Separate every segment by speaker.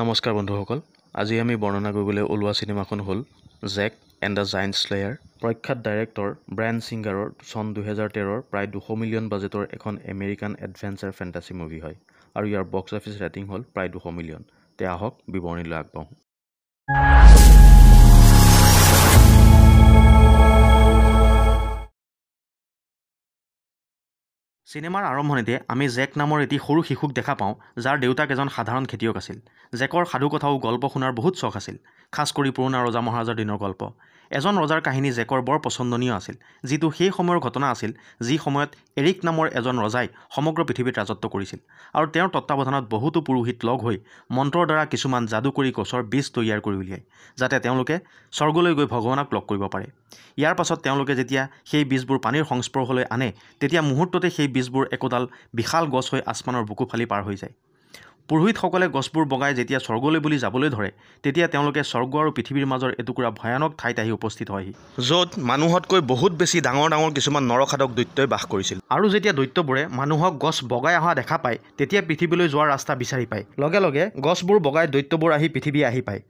Speaker 1: নমস্কাৰ বন্ধুসকল, আজি আমি বৰ্ণনা কৰিবলৈ ওলোৱা চিনেমাখন হ'ল Jack and the Giant Slayer. প্ৰখ্যাত ডাইৰেক্টৰ ব্ৰায়ান ছিংগাৰৰ চন 2013ৰ প্ৰায় 200 মিলিয়ন বাজেটৰ এখন আমেৰিকান এডভেঞ্চাৰ ফেণ্টাচি মুভি হয় আৰু ইয়াৰ বক্স অফিচ ৰেটিং হ'ল প্ৰায় 200 মিলিয়ন। তে আহক বিৱৰণীলৈ আগবাঢ়োঁ। চিনেমাৰ আৰম্ভণিতে আমি জেক নামৰ এটি সৰু শিশুক দেখা পাওঁ, যাৰ দেউতাক এজন সাধাৰণ খেতিয়ক আছিল। জেকৰ সাধুকথাও গল্প শুনাৰ বহুত চখ আছিল, খাচ কৰি পুৰণা ৰজা মহাৰাজাৰ দিনৰ গল্প। এজন ৰজাৰ কাহিনী জেকৰ বৰ পছন্দনীয় আছিল, যিটো সেই সময়ৰ ঘটনা আছিল যি সময়ত এৰিক নামৰ এজন ৰজাই সমগ্ৰ পৃথিৱীত ৰাজত্ব কৰিছিল আৰু তেওঁৰ তত্বাৱধানত বহুতো পুৰোহিত লগ হৈ মন্ত্ৰৰ দ্বাৰা কিছুমান যাদুকৰী গছৰ বীজ তৈয়াৰ কৰি উলিয়ায়, যাতে তেওঁলোকে স্বৰ্গলৈ গৈ ভগৱানক লগ কৰিব পাৰে। ইয়াৰ পাছত তেওঁলোকে যেতিয়া সেই বীজবোৰ পানীৰ সংস্পৰ্শলৈ আনে, তেতিয়া মুহূৰ্ততে সেই বীজবোৰ একোডাল বিশাল গছ হৈ আসমানৰ বুকু ফালি পাৰ হৈ যায়। পুৰোহিতসকলে গছবোৰ বগাই যেতিয়া স্বৰ্গলৈ বুলি যাবলৈ ধৰে, তেতিয়া তেওঁলোকে স্বৰ্গ আৰু পৃথিৱীৰ মাজৰ এটুকুৰা ভয়ানক ঠাইত আহি উপস্থিত হয়হি, য'ত মানুহতকৈ বহুত বেছি ডাঙৰ ডাঙৰ কিছুমান নৰখাদক দৈত্যই বাস কৰিছিল। আৰু যেতিয়া দৈত্যবোৰে মানুহক গছ বগাই অহা দেখা পায়, তেতিয়া পৃথিৱীলৈ যোৱাৰ ৰাস্তা বিচাৰি পায়। লগে লগে গছবোৰ বগাই দৈত্যবোৰ আহি পৃথিৱী আহি পায়।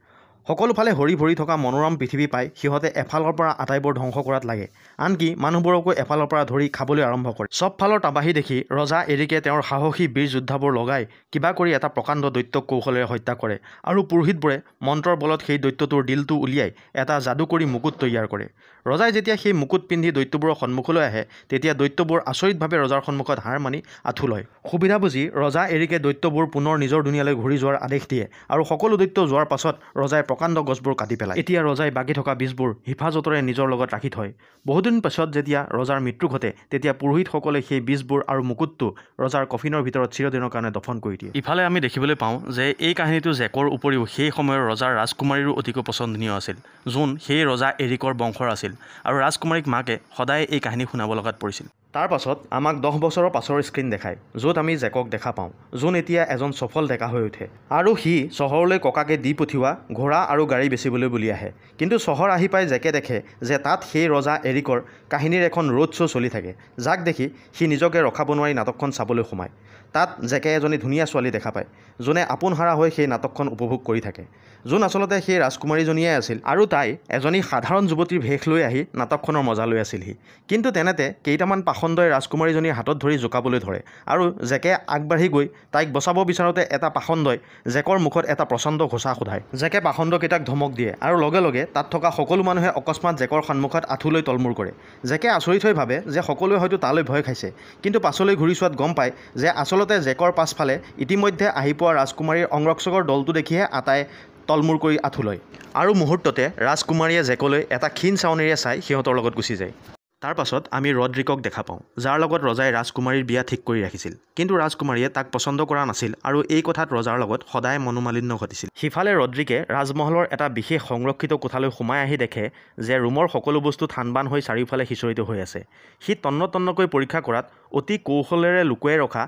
Speaker 1: সকলোফালে হৰি ভৰি থকা মনোৰম পৃথিৱী পাই সিহঁতে এফালৰ পৰা আটাইবোৰ ধ্বংস কৰাত লাগে, আনকি মানুহবোৰকো এফালৰ পৰা ধৰি খাবলৈ আৰম্ভ কৰে। চবফালৰ তাবাহি দেখি ৰজা এৰিকে তেওঁৰ সাহসী বীৰ যোদ্ধাবোৰ লগাই কিবা কৰি এটা প্ৰকাণ্ড দৈত্যক কৌশলেৰে হত্যা কৰে আৰু পুৰোহিতবোৰে মন্ত্ৰৰ বলত সেই দৈত্যটোৰ দিলটো উলিয়াই এটা যাদুকৰী মুকুট তৈয়াৰ কৰে। ৰজাই যেতিয়া সেই মুকুট পিন্ধি দৈত্যবোৰৰ সন্মুখলৈ আহে, তেতিয়া দৈত্যবোৰ আচৰিতভাৱে ৰজাৰ সন্মুখত হাৰ মানি আঁঠু লয়। সুবিধা বুজি ৰজা এৰিকে দৈত্যবোৰ পুনৰ নিজৰ দুনিয়ালৈ ঘূৰি যোৱাৰ আদেশ দিয়ে আৰু সকলো দৈত্য যোৱাৰ পাছত ৰজাই প্ৰকাণ্ড গছবোৰ কাটি পেলায়। এতিয়া ৰজাই বাকী থকা বীজবোৰ হিফাজতৰে নিজৰ লগত ৰাখি থয়। বহুদিন পাছত যেতিয়া ৰজাৰ মৃত্যু ঘটে, তেতিয়া পুৰোহিতসকলে সেই বীজবোৰ আৰু মুকুটটো ৰজাৰ কফিনৰ ভিতৰত চিৰদিনৰ কাৰণে দফন কৰি দিয়ে। ইফালে আমি দেখিবলৈ পাওঁ যে এই কাহিনীটো জেকৰ উপৰিও সেই সময়ৰ ৰজাৰ ৰাজকুমাৰীৰো অতিকৈ পছন্দনীয় আছিল, যোন সেই ৰজা এৰিকৰ বংশৰ আছিল আৰু ৰাজকুমাৰীক মাকে সদায় এই কাহিনী শুনাব লগাত পৰিছিল। তাৰ পাছত আমাক 10 বছৰৰ পাছৰ স্ক্ৰীণ দেখায়, য'ত আমি জেকক দেখা পাওঁ, যোন এতিয়া এজন সফল ডেকা হৈ উঠে আৰু সি চহৰলৈ ককাকে দি পঠিওৱা ঘোঁৰা আৰু গাড়ী বেচিবলৈ বুলি আহে। কিন্তু চহৰ আহি পাই জেকে দেখে যে তাত সেই ৰজা এৰিকৰ কাহিনীৰ এখন ৰোড শ্ব' চলি থাকে, যাক দেখি সি নিজকে ৰখাব নোৱাৰি নাটকখন চাবলৈ সোমায়। তাত জেকে এজনী ধুনীয়া ছোৱালী দেখা পায়, যোনে আপোনহাৰা হৈ সেই নাটকখন উপভোগ কৰি থাকে, যোন আচলতে সেই ৰাজকুমাৰীজনীয়ে আছিল আৰু তাই এজনী সাধাৰণ যুৱতীৰ ভেষ লৈ আহি নাটকখনৰ মজা লৈ আছিলহি। কিন্তু তেনেতে কেইটামান পাষণ্ডই ৰাজকুমাৰীজনীৰ হাতত ধৰি জোকাবলৈ ধৰে আৰু জেকে আগবাঢ়ি গৈ তাইক বচাব বিচাৰোঁতে এটা পাষণ্ডই জেকৰ মুখত এটা প্ৰচণ্ড ঘোচা সোধায়। জেকে পাষণ্ডকেইটাক ধমক দিয়ে আৰু লগে লগে তাত থকা সকলো মানুহে অকস্মাত জেকৰ সন্মুখত আঁঠু লৈ তলমূৰ কৰে। জেকে আচৰিত হৈ ভাবে যে সকলোৱে হয়তো তালৈ ভয় খাইছে, কিন্তু পাছলৈ ঘূৰি চোৱাত গম পায় যে আচলতে জেকৰ পাছফালে ইতিমধ্যে আহি পোৱা ৰাজকুমাৰীৰ অংৰক্ষকৰ দলটো দেখিহে আটাই তলমূৰ কৰি আঁঠু লয় আৰু মুহূৰ্ততে ৰাজকুমাৰীয়ে জেকলৈ এটা ক্ষীণ চাৱনিৰে চাই সিহঁতৰ লগত গুচি যায়। তাৰ পাছত আমি ৰড্ৰিকক দেখা পাওঁ, যাৰ লগত ৰজাই ৰাজকুমাৰীৰ বিয়া ঠিক কৰি ৰাখিছিল, কিন্তু ৰাজকুমাৰীয়ে তাক পছন্দ কৰা নাছিল আৰু এই কথাত ৰজাৰ লগত সদায় মনোমালিন্য ঘটিছিল। সিফালে ৰড্ৰিকে ৰাজমহলৰ এটা বিশেষ সংৰক্ষিত কোঠালৈ সোমাই আহি দেখে যে ৰুমৰ সকলো বস্তু থানবান হৈ চাৰিওফালে সিঁচৰিত হৈ আছে। সি তন্ন তন্নকৈ পৰীক্ষা কৰাত অতি কৌশলেৰে লুকুৱাই ৰখা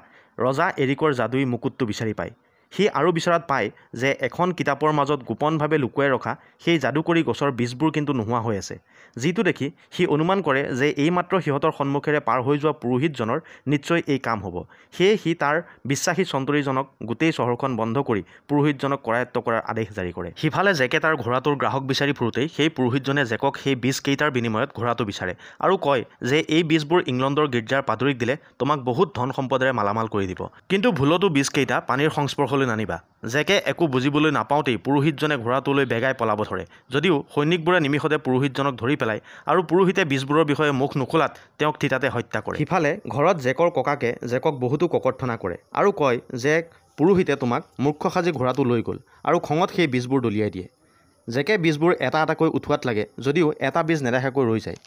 Speaker 1: ৰজা এৰিকৰ যাদুই মুকুটটো বিচাৰি পায়। সি আৰু বিচৰাত পায় যে এখন কিতাপৰ মাজত গোপনভাৱে লুকুৱাই ৰখা সেই যাদুকৰী গছৰ বীজবোৰ কিন্তু নোহোৱা হৈ আছে, যিটো দেখি সি অনুমান কৰে যে এইমাত্ৰ সিহঁতৰ সন্মুখেৰে পাৰ হৈ যোৱা পুৰোহিতজনৰ নিশ্চয় এই কাম হ'ব। সেয়ে সি তাৰ বিশ্বাসী চন্তৰীজনক গোটেই চহৰখন বন্ধ কৰি পুৰোহিতজনক কৰায়ত্ব কৰাৰ আদেশ জাৰি কৰে। সিফালে জেকে তাৰ ঘোঁৰাটোৰ গ্ৰাহক বিচাৰি ফুৰোঁতেই সেই পুৰোহিতজনে জেকক সেই বীজকেইটাৰ বিনিময়ত ঘোঁৰাটো বিচাৰে আৰু কয় যে এই বীজবোৰ ইংলণ্ডৰ গীৰ্জাৰ পাদুৰীক দিলে তোমাক বহুত ধন সম্পদেৰে মালামাল কৰি দিব, কিন্তু ভুলতো বীজকেইটা পানীৰ সংস্পৰ্শলৈ নানিবা। জেকে একো বুজিবলৈ নাপাওঁতেই পুৰোহিতজনে ঘোঁৰাটোলৈ বেগাই পলাব ধৰে, যদিও সৈনিকবোৰে নিমিষতে পুৰোহিতজনক ধৰি পেলায় আৰু পুৰোহিতে বীজবোৰৰ বিষয়ে মুখ নোখোলাত তেওঁক থিতাতে হত্যা কৰে। সিফালে ঘৰত জেকৰ ককাকে জেকক বহুতো ককৰ্থনা কৰে আৰু কয় যে পুৰোহিতে তোমাক মূৰ্খ সাজি ঘোঁৰাটো লৈ গ'ল আৰু খঙত সেই বীজবোৰ দলিয়াই দিয়ে। জেকে বীজবোৰ এটা এটাকৈ উঠোৱাত লাগে, যদিও এটা বীজ নেদেখাকৈ ৰৈ যায়।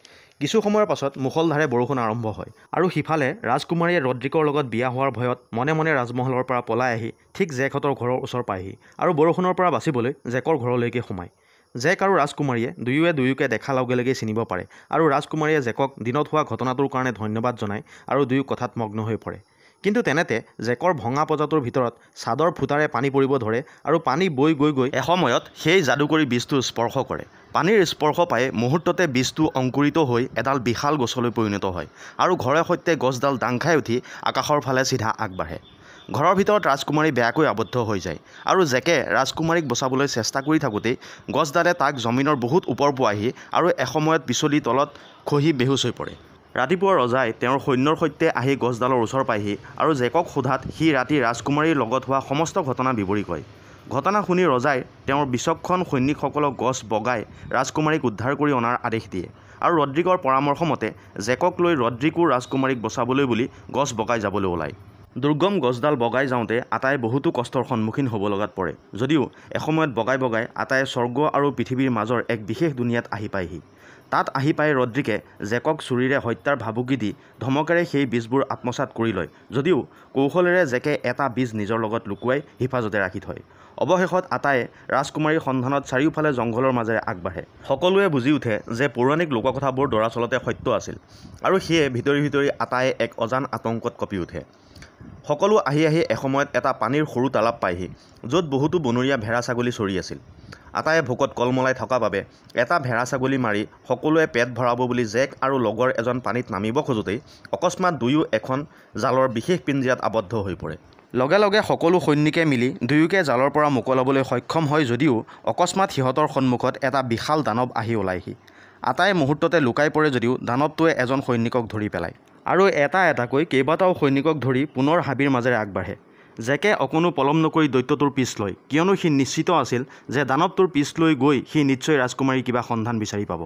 Speaker 1: কিছু সময়ৰ পাছত মুষলধাৰে বৰষুণ আৰম্ভ হয় আৰু সিফালে ৰাজকুমাৰীয়ে ৰড্ৰিকৰ লগত বিয়া হোৱাৰ ভয়ত মনে মনে ৰাজমহলৰ পৰা পলাই আহি ঠিক জেকহঁতৰ ঘৰৰ ওচৰ পায়হি আৰু বৰষুণৰ পৰা বাচিবলৈ জেকৰ ঘৰলৈকে সোমায়। জেক আৰু ৰাজকুমাৰীয়ে দুয়োৱে দুয়োকে দেখা লগে লগেই চিনিব পাৰে আৰু ৰাজকুমাৰীয়ে জেকক দিনত হোৱা ঘটনাটোৰ কাৰণে ধন্যবাদ জনায় আৰু দুয়ো কথাত মগ্ন হৈ পৰে। কিন্তু তেনেতে জেকৰ ভঙা পঁজাটোৰ ভিতৰত চাদৰ ফুটাৰে পানী পৰিব ধৰে আৰু পানী বৈ গৈ গৈ এসময়ত সেই যাদুকৰী বীজটো স্পৰ্শ কৰে। পানীৰ স্পৰ্শ পাই মুহূৰ্ততে বীজটো অংকুৰিত হৈ এডাল বিশাল গছলৈ পৰিণত হয় আৰু ঘৰে সৈতে গছডাল দাং খাই উঠি আকাশৰ ফালে চিধা আগবাঢ়ে। ঘৰৰ ভিতৰত ৰাজকুমাৰী বেয়াকৈ আবদ্ধ হৈ যায় আৰু জেকে ৰাজকুমাৰীক বচাবলৈ চেষ্টা কৰি থাকোঁতেই গছডালে তাক জমিনৰ বহুত ওপৰ পোৱাহি আৰু এসময়ত পিছলি তলত খহি বেহুচ হৈ পৰে। ৰাতিপুৱা ৰজাই তেওঁৰ সৈন্যৰ সৈতে আহি গছডালৰ ওচৰ পায়হি আৰু জেকক সোধাত সি ৰাতি ৰাজকুমাৰীৰ লগত হোৱা সমস্ত ঘটনা বিৱৰি কয়। ঘটনা শুনি ৰজাই তেওঁৰ বিচক্ষণ সৈনিকসকলক গছ বগাই ৰাজকুমাৰীক উদ্ধাৰ কৰি অনাৰ আদেশ দিয়ে আৰু ৰড্ৰিকৰ পৰামৰ্শমতে জেকক লৈ ৰড্ৰিকো ৰাজকুমাৰীক বচাবলৈ বুলি গছ বগাই যাবলৈ ওলায়। দুৰ্গম গছডাল বগাই যাওঁতে আটাই বহুতো কষ্টৰ সন্মুখীন হ'ব লগাত পৰে যদিও এসময়ত বগাই বগাই আটাই স্বৰ্গ আৰু পৃথিৱীৰ মাজৰ এক বিশেষ দুনিয়াত আহি পায়হি। তাত আহি পাই ৰড্ৰিকে জেকক ছুৰীৰে হত্যাৰ ভাবুকি দি ধমকেৰে সেই বীজবোৰ আত্মসাৎ কৰি লয় যদিও কৌশলেৰে জেকে এটা বীজ নিজৰ লগত লুকুৱাই হিফাজতে ৰাখি থয়। অৱশেষত আটায়ে ৰাজকুমাৰীৰ সন্ধানত চাৰিওফালে জংঘলৰ মাজেৰে আগবাঢ়ে। সকলোৱে বুজি উঠে যে পৌৰাণিক লোককথাবোৰ দৰাচলতে সত্য আছিল আৰু সেয়ে ভিতৰি ভিতৰি আটায়ে এক অজান আতংকত কঁপি উঠে। সকলো আহি আহি এসময়ত এটা পানীৰ সৰু তালাপ পায়হি য'ত বহুতো বনৰীয়া ভেড়া ছাগলী চৰি আছিল। আটায়ে ভোকত কলমলাই থকা বাবে এটা ভেড়া ছাগলী মাৰি সকলোৱে পেট ভৰাব বুলি জেক আৰু লগৰ এজন পানীত নামিব খোজোঁতেই অকস্মাত দুয়ো এখন জালৰ বিশেষ পিঞ্জিৰাত আবদ্ধ হৈ পৰে। লগে লগে সকলো সৈনিকে মিলি দুয়োকে জালৰ পৰা মোকলাবলৈ সক্ষম হয় যদিও অকস্মাত সিহঁতৰ সন্মুখত এটা বিশাল দানৱ আহি ওলায়হি। আটায়ে মুহূৰ্ততে লুকাই পৰে যদিও দানৱটোৱে এজন সৈনিকক ধৰি পেলায় আৰু এটা এটাকৈ কেইবাটাও সৈনিকক ধৰি পুনৰ হাবিৰ মাজেৰে আগবাঢ়ে। জেকে অকণো পলম নকৰি দৈত্যটোৰ পিছ লয়, কিয়নো সি নিশ্চিত আছিল যে দানৱটোৰ পিছ লৈ গৈ সি নিশ্চয় ৰাজকুমাৰীৰ কিবা সন্ধান বিচাৰি পাব।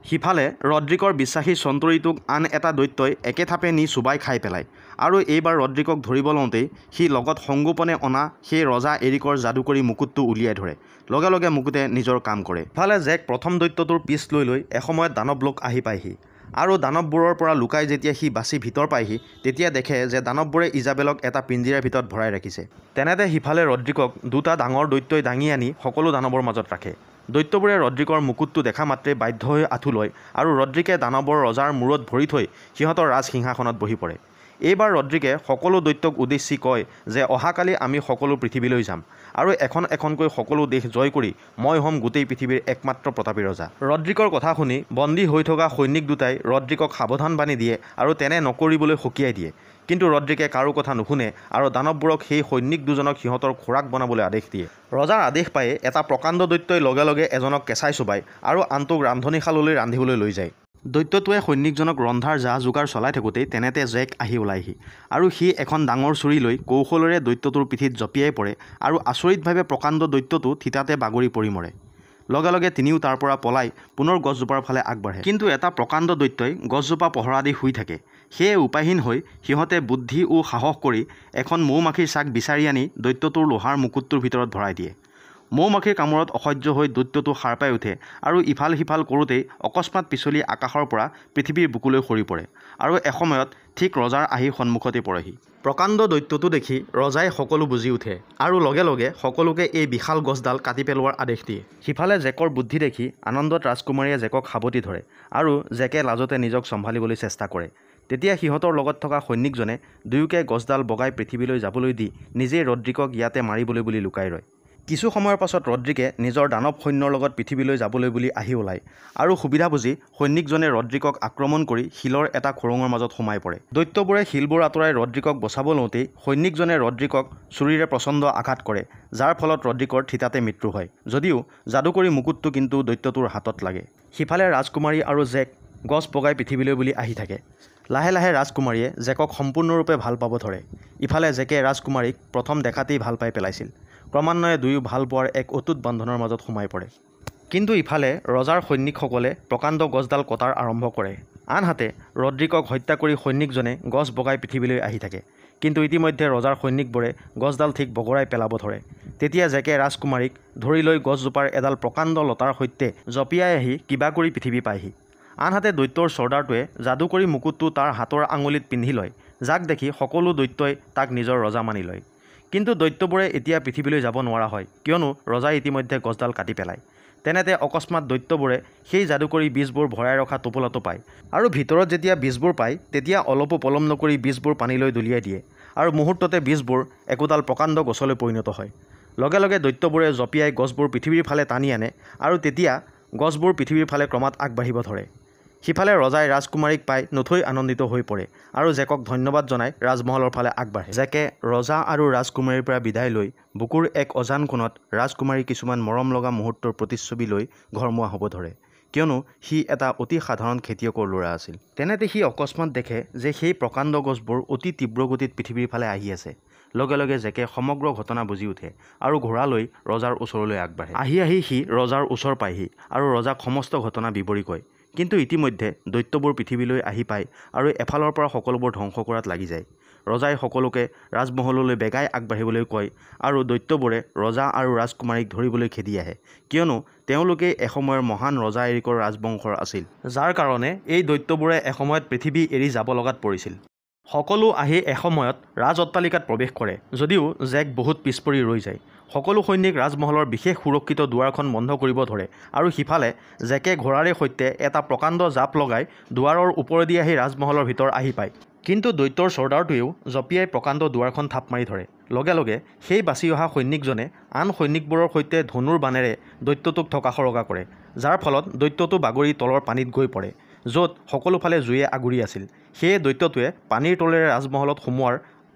Speaker 1: সিফালে ৰড্ৰিকৰ বিশ্বাসী চন্তৰীটোক আন এটা দৈত্যই একেথাপে নি চোবাই খাই পেলায় আৰু এইবাৰ ৰড্ৰিকক ধৰিব লওঁতেই সি লগত সংগোপনে অনা সেই ৰজা এৰিকৰ যাদুকৰী মুকুটটো উলিয়াই ধৰে। লগে লগে মুকুটে নিজৰ কাম কৰে। ইফালে জেক প্ৰথম দৈত্যটোৰ পিছ লৈ লৈ এসময়ত দানৱলোক আহি পায়হি আৰু দানৱবোৰৰ পৰা লুকাই যেতিয়া সি বাচি ভিতৰ পায়হি তেতিয়া দেখে যে দানৱবোৰে ইজাবেলক এটা পিঞ্জিৰাৰ ভিতৰত ভৰাই ৰাখিছে। তেনেতে সিফালে ৰড্ৰিকক দুটা ডাঙৰ দৈত্যই দাঙি আনি সকলো দানৱৰ মাজত ৰাখে। দৈত্যবোৰে ৰড্ৰিকৰ মুকুটটো দেখা মাত্ৰেই বাধ্য হৈ আঁঠু লয় আৰু ৰড্ৰিকে দানৱৰ ৰজাৰ মূৰত ভৰি থৈ সিহঁতৰ ৰাজসিংহাসনত বহি পৰে। এইবাৰ ৰড্ৰিকে সকলো দৈত্যক উদ্দেশ্যি কয় যে অহাকালি আমি সকলো পৃথিৱীলৈ যাম আৰু এখন এখনকৈ সকলো দেশ জয় কৰি মই হ'ম গোটেই পৃথিৱীৰ একমাত্ৰ প্ৰতাপী ৰজা। ৰড্ৰিকৰ কথা শুনি বন্দী হৈ থকা সৈনিক দুটাই ৰড্ৰিকক সাৱধান বাণী দিয়ে আৰু তেনে নকৰিবলৈ সকীয়াই দিয়ে। কিন্তু ৰড্ৰিকে কাৰো কথা নুশুনে আৰু দানৱবোৰক সেই সৈনিক দুজনক সিহঁতৰ খোৰাক বনাবলৈ আদেশ দিয়ে। ৰজাৰ আদেশ পায়ে এটা প্ৰকাণ্ড দৈত্যই লগে লগে এজনক কেঁচাই চোবায় আৰু আনটোক ৰান্ধনীশাললৈ ৰান্ধিবলৈ লৈ যায়। দৈত্যটোৱে সৈনিকজনক ৰন্ধাৰ যা যোগাৰ চলাই থাকোঁতেই তেনেতে জেক আহি ওলায়হি আৰু সি এখন ডাঙৰ ছুৰী লৈ কৌশলেৰে দৈত্যটোৰ পিঠিত জঁপিয়াই পৰে আৰু আচৰিতভাৱে প্ৰকাণ্ড দৈত্যটো থিতাতে বাগৰি পৰি মৰে। লগে লগে তিনিও তাৰ পৰা পলাই পুনৰ গছজোপাৰ ফালে আগবাঢ়ে। কিন্তু এটা প্ৰকাণ্ড দৈত্যই গছজোপা পহৰা দি শুই থাকে। সেয়ে উপায়হীন হৈ সিহঁতে বুদ্ধি ও সাহস কৰি এখন মৌ মাখিৰ চাক বিচাৰি আনি দৈত্যটোৰ লোহাৰ মুকুটটোৰ ভিতৰত ভৰাই দিয়ে। মৌ মাখিৰ কামোৰত অসহ্য হৈ দৈত্যটো সাৰ পাই উঠে আৰু ইফাল সিফাল কৰোঁতেই অকস্মাত পিছলি আকাশৰ পৰা পৃথিৱীৰ বুকুলৈ সৰি পৰে আৰু এসময়ত ঠিক ৰজাৰ আহি সন্মুখতে পৰেহি। প্ৰকাণ্ড দৈত্যটো দেখি ৰজাই সকলো বুজি উঠে আৰু লগে লগে সকলোকে এই বিশাল গছডাল কাটি পেলোৱাৰ আদেশ দিয়ে। সিফালে জেকৰ বুদ্ধি দেখি আনন্দত ৰাজকুমাৰীয়ে জেকক সাৱটি ধৰে আৰু জেকে লাজতে নিজক চম্ভালিবলৈ চেষ্টা কৰে। তেতিয়া সিহঁতৰ লগত থকা সৈনিকজনে দুয়োকে গছডাল বগাই পৃথিৱীলৈ যাবলৈ দি নিজেই ৰড্ৰিকক ইয়াতে মাৰিবলৈ বুলি লুকাই ৰয়। কিছু সময়ৰ পাছত ৰড্ৰিকে নিজৰ দানৱ সৈন্যৰ লগত পৃথিৱীলৈ যাবলৈ বুলি আহি ওলায় আৰু সুবিধা বুজি সৈনিকজনে ৰড্ৰিকক আক্ৰমণ কৰি শিলৰ এটা খোৰোঙৰ মাজত সোমাই পৰে। দৈত্যবোৰে শিলবোৰ আঁতৰাই ৰড্ৰিকক বচাব লওঁতেই সৈনিকজনে ৰড্ৰিকক ছুৰীৰে প্ৰচণ্ড আঘাত কৰে, যাৰ ফলত ৰড্ৰিকৰ থিতাতে মৃত্যু হয় যদিও যাদুকৰী মুকুটটো কিন্তু দৈত্যটোৰ হাতত লাগে। সিফালে ৰাজকুমাৰী আৰু জেক গছ বগাই পৃথিৱীলৈ বুলি আহি থাকে। লাহে লাহে ৰাজকুমাৰীয়ে জেকক সম্পূৰ্ণৰূপে ভাল পাব ধৰে। ইফালে জেকে ৰাজকুমাৰীক প্ৰথম দেখাতেই ভাল পাই পেলাইছিল। ক্ৰমান্বয়ে দুয়ো ভাল পোৱাৰ এক অটুট বান্ধোনৰ মাজত সোমাই পৰে। কিন্তু ইফালে ৰজাৰ সৈনিকসকলে প্ৰকাণ্ড গছডাল কটাৰ আৰম্ভ কৰে। আনহাতে ৰড্ৰিকক হত্যা কৰি সৈনিকজনে গছ বগাই পৃথিৱীলৈ আহি থাকে। কিন্তু ইতিমধ্যে ৰজাৰ সৈনিকবোৰে গছডাল ঠিক বগৰাই পেলাব ধৰে। তেতিয়া জেকে ৰাজকুমাৰীক ধৰি লৈ গছজোপাৰ এডাল প্ৰকাণ্ড লতাৰ সৈতে জঁপিয়াই আহি কিবা কৰি পৃথিৱী পায়হি। আনহাতে দৈত্যৰ চৰ্দাৰটোৱে যাদুকৰী মুকুটটো তাৰ হাতৰ আঙুলিত পিন্ধি লয়, যাক দেখি সকলো দৈত্যই তাক নিজৰ ৰজা মানি লয়। কিন্তু দৈত্যবোৰে এতিয়া পৃথিৱীলৈ যাব নোৱাৰা হয়, কিয়নো ৰজাই ইতিমধ্যে গছডাল কাটি পেলায়। তেনেতে অকস্মাত দৈত্যবোৰে সেই যাদুকৰী বীজবোৰ ভৰাই ৰখা টোপোলাটো পায় আৰু ভিতৰত যেতিয়া বীজবোৰ পায় তেতিয়া অলপো পলম নকৰি বীজবোৰ পানীলৈ দলিয়াই দিয়ে আৰু মুহূৰ্ততে বীজবোৰ একোডাল প্ৰকাণ্ড গছলৈ পৰিণত হয়। লগে লগে দৈত্যবোৰে জঁপিয়াই গছবোৰ পৃথিৱীৰ ফালে টানি আনে আৰু তেতিয়া গছবোৰ পৃথিৱীৰ ফালে ক্ৰমাৎ আগবাঢ়িব ধৰে। সিফালে ৰজাই ৰাজকুমাৰীক পাই নথৈ আনন্দিত হৈ পৰে আৰু জেকক ধন্যবাদ জনাই ৰাজমহলৰ ফালে আগবাঢ়ে। জেকে ৰজা আৰু ৰাজকুমাৰীৰ পৰা বিদায় লৈ বুকুৰ এক অজান কোণত ৰাজকুমাৰীৰ কিছুমান মৰম লগা মুহূৰ্তৰ প্ৰতিচ্ছবি লৈ ঘৰমুৱা হ'ব ধৰে, কিয়নো সি এটা অতি সাধাৰণ খেতিয়কৰ ল'ৰা আছিল। তেনেতে সি অকস্মাত দেখে যে সেই প্ৰকাণ্ড গছবোৰ অতি তীব্ৰ গতিত পৃথিৱীৰ ফালে আহি আছে। লগে লগে জেকে সমগ্ৰ ঘটনা বুজি উঠে আৰু ঘোঁৰা লৈ ৰজাৰ ওচৰলৈ আগবাঢ়ে। আহি আহি সি ৰজাৰ ওচৰ পায়হি আৰু ৰজাক সমস্ত ঘটনা বিৱৰি কয়। কিন্তু ইতিমধ্যে দৈত্যবোৰ পৃথিৱীলৈ আহি পায় আৰু এফালৰ পৰা সকলোবোৰ ধ্বংস কৰাত লাগি যায়। ৰজাই সকলোকে ৰাজমহললৈ বেগাই আগবাঢ়িবলৈ কয় আৰু দৈত্যবোৰে ৰজা আৰু ৰাজকুমাৰীক ধৰিবলৈ খেদি আহে, কিয়নো তেওঁলোকেই এসময়ৰ মহান ৰজা এৰিকৰ ৰাজবংশৰ আছিল, যাৰ কাৰণে এই দৈত্যবোৰে এসময়ত পৃথিৱী এৰি যাব লগাত পৰিছিল। সকলো আহি এসময়ত ৰাজ অট্টালিকাত প্ৰৱেশ কৰে যদিও জেক বহুত পিছ পৰি ৰৈ যায়। সকলো সৈনিক ৰাজমহলৰ বিশেষ সুৰক্ষিত দুৱাৰখন বন্ধ কৰিব ধৰে আৰু সিফালে জেকে ঘোঁৰাৰে সৈতে এটা প্ৰকাণ্ড জাপ লগাই দুৱাৰৰ ওপৰেদি আহি ৰাজমহলৰ ভিতৰ আহি পায়। কিন্তু দৈত্যৰ চৰ্দাৰটোৱেও জঁপিয়াই প্ৰকাণ্ড দুৱাৰখন থাপ মাৰি ধৰে। লগে লগে সেই বাচি অহা সৈনিকজনে আন সৈনিকবোৰৰ সৈতে ধনুৰ বাণেৰে দৈত্যটোক থকা সৰকা কৰে, যাৰ ফলত দৈত্যটো বাগৰি তলৰ পানীত গৈ পৰে, য'ত সকলোফালে জুয়ে আগুৰি আছিল। সেয়ে দৈত্যটোৱে পানীৰ তলেৰে ৰাজমহলত সোমোৱাৰ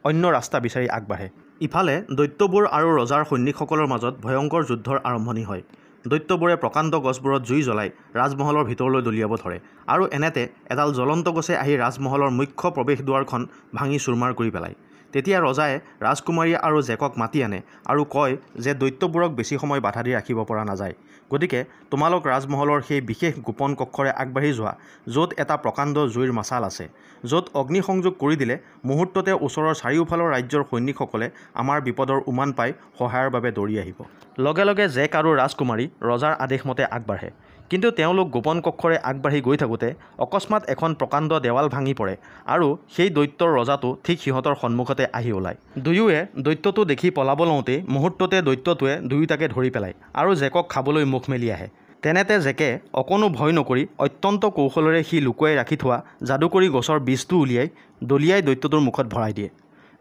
Speaker 1: অন্য ৰাস্তা বিচাৰি আগবাঢ়ে। ইফালে দৈত্যবোৰ আৰু ৰজাৰ সৈনিকসকলৰ মাজত ভয়ংকৰ যুদ্ধৰ আৰম্ভণি হয়। দৈত্যবোৰে প্ৰকাণ্ড গছবোৰত জুই জ্বলাই ৰাজমহলৰ ভিতৰলৈ দলিয়াব ধৰে আৰু এনেতে এডাল জ্বলন্ত গছে আহি ৰাজমহলৰ মুখ্য প্ৰৱেশদ্বাৰখন ভাঙি চুৰমাৰ কৰি পেলায়। তেতিয়া ৰজাই ৰাজকুমাৰী আৰু জেকক মাতি আনে আৰু কয় যে দৈত্যবোৰক বেছি সময় বাধা দি ৰাখিব পৰা নাযায়, গতিকে তোমালোক ৰাজমহলৰ সেই বিশেষ গোপন কক্ষৰে আগবাঢ়ি যোৱা, য'ত এটা প্ৰকাণ্ড জুইৰ মাচাল আছে, য'ত অগ্নিসংযোগ কৰি দিলে মুহূৰ্ততে ওচৰৰ চাৰিওফালৰ ৰাজ্যৰ সৈনিকসকলে আমাৰ বিপদৰ উমান পাই সহায়ৰ বাবে দৌৰি আহিব। লগে লগে জেক আৰু ৰাজকুমাৰী ৰজাৰ আদেশমতে আগবাঢ়ে। কিন্তু তেওঁলোক গোপন কক্ষৰে আগবাঢ়ি গৈ থাকোঁতে অকস্মাত এখন প্ৰকাণ্ড দেৱাল ভাঙি পৰে আৰু সেই দৈত্যৰ ৰজাটো ঠিক সিহঁতৰ সন্মুখতে আহি ওলায়। দুয়োৱে দৈত্যটো দেখি পলাব লওঁতেই মুহূৰ্ততে দৈত্যটোৱে দুয়োটাকে ধৰি পেলায় আৰু জেকক খাবলৈ মুখ মেলি আহে। তেনেতে জেকে অকণো ভয় নকৰি অত্যন্ত কৌশলেৰে সি লুকুৱাই ৰাখি থোৱা যাদুকৰী গছৰ বীজটো উলিয়াই দলিয়াই দৈত্যটোৰ মুখত ভৰাই দিয়ে।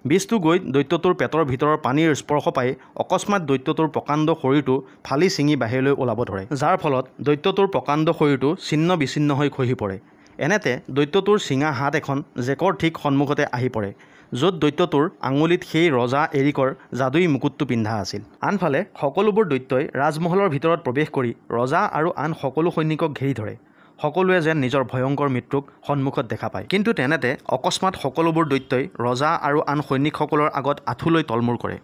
Speaker 1: বীজটো গৈ দৈত্যটোৰ পেটৰ ভিতৰৰ পানীৰ স্পৰ্শ পাই অকস্মাত দৈত্যটোৰ প্ৰকাণ্ড শৰীৰটো ফালি ছিঙি বাহিৰলৈ ওলাব ধৰে, যাৰ ফলত দৈত্যটোৰ প্ৰকাণ্ড শৰীৰটো ছিন্ন বিচ্ছিন্ন হৈ খহি পৰে। এনেতে দৈত্যটোৰ ছিঙা হাত এখন জেকৰ ঠিক সন্মুখতে আহি পৰে, য'ত দৈত্যটোৰ আঙুলিত সেই ৰজা এৰিকৰ যাদুই মুকুটটো পিন্ধা আছিল। আনফালে সকলোবোৰ দৈত্যই ৰাজমহলৰ ভিতৰত প্ৰৱেশ কৰি ৰজা আৰু আন সকলো সৈনিকক ঘেৰি ধৰে। সকলোৱে যেন নিজৰ ভয়ংকৰ মৃত্যুক সন্মুখত দেখা পায়। কিন্তু তেনেতে অকস্মাত সকলোবোৰ দৈত্যই ৰজা আৰু আন সৈনিকসকলৰ আগত আঁঠু লৈ তলমূৰ কৰে।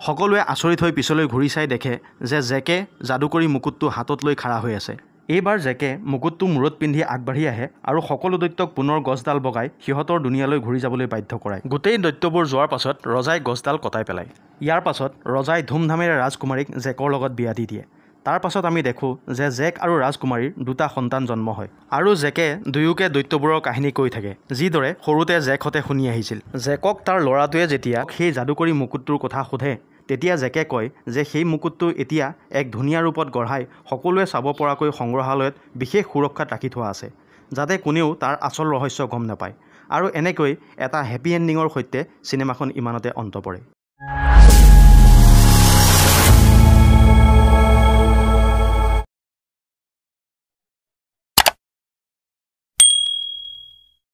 Speaker 1: সকলোৱে আচৰিত হৈ পিছলৈ ঘূৰি চাই দেখে যে জেকে যাদুকৰী মুকুটটো হাতত লৈ খাৰা হৈ আছে। এইবাৰ জেকে মুকুটটো মূৰত পিন্ধি আগবাঢ়ি আহে আৰু সকলো দৈত্যক পুনৰ গছডাল বগাই সিহঁতৰ দুনিয়ালৈ ঘূৰি যাবলৈ বাধ্য কৰায়। গোটেই দৈত্যবোৰ যোৱাৰ পাছত ৰজাই গছডাল কটাই পেলায়। ইয়াৰ পাছত ৰজাই ধুমধামেৰে ৰাজকুমাৰীক জেকৰ লগত বিয়া দি দিয়ে। তাৰ পাছত আমি দেখোঁ যে জেক আৰু ৰাজকুমাৰীৰ দুটা সন্তান জন্ম হয় আৰু জেকে দুয়োকে দৈত্যবোৰৰ কাহিনী কৈ থাকে, যিদৰে সৰুতে জেকহঁতে শুনি আহিছিল। জেকক তাৰ ল'ৰাটোৱে যেতিয়া সেই যাদুকৰী মুকুটটোৰ কথা সোধে, তেতিয়া জেকে কয় যে সেই মুকুটটো এতিয়া এক ধুনীয়া ৰূপত গঢ়াই সকলোৱে চাব পৰাকৈ সংগ্ৰহালয়ত বিশেষ সুৰক্ষাত ৰাখি থোৱা আছে, যাতে কোনেও তাৰ আচল ৰহস্য গম নাপায়। আৰু এনেকৈ এটা হেপী এণ্ডিঙৰ সৈতে চিনেমাখন ইমানতে অন্ত পৰে।